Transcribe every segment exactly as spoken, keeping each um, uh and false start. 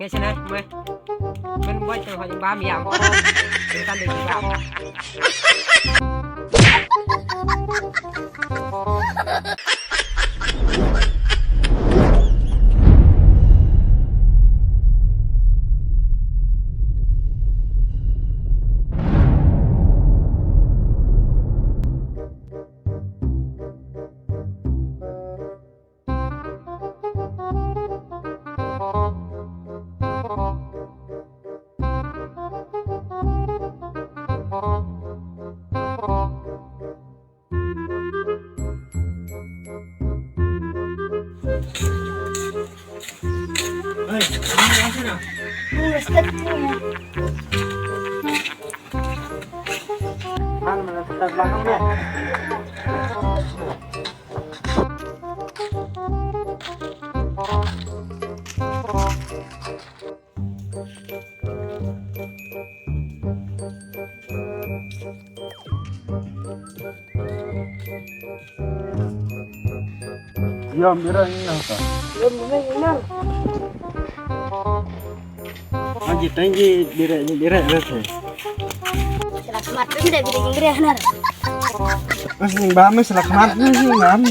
Nge sene, me. Men buat tu hoi bam yam. Kan dei bam. Yom, bira ni nang ka. Yom, bira ni nang. Aji tanji bira ni bira rasa. Selamat tu dah bira ni bira nar. Mas ni ba mas selamat ni ni ngam.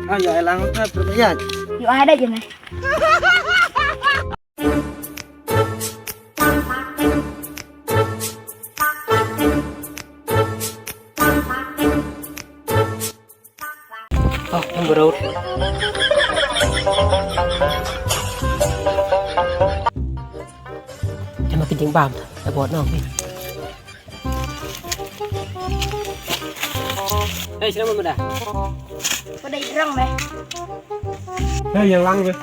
Ayo elang ka percaya. Yo ada je meh. Oh, em bro. Em ma ki jingbam, em bot nong. Hei, sila mo mada. Pada idrang meh. Hei, yang lang meh.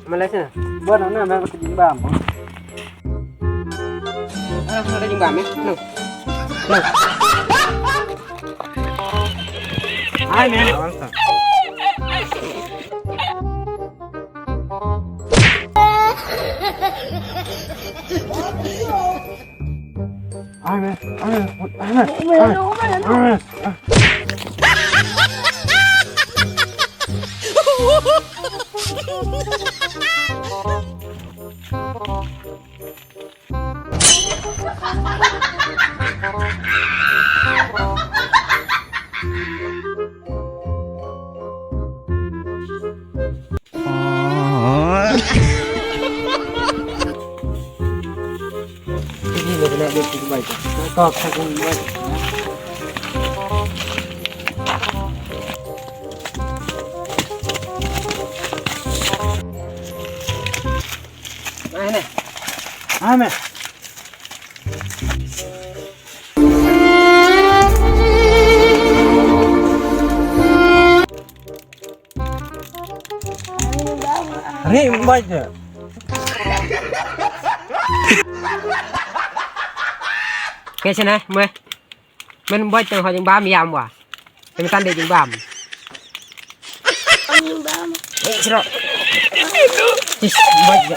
Malaysia. Buat mana meh pakai jingbam. Ah, ada jingbam meh. No. No. Ai meh. Ai meh, ai meh, ai meh, ai meh. Ai meh. Ai meh. Ri bai je. Nge sene, meh. Men buat tang ho jingbam yam wa. Tang tan dei jingbam. Jingbam. Eh, siro. Tis, buat je.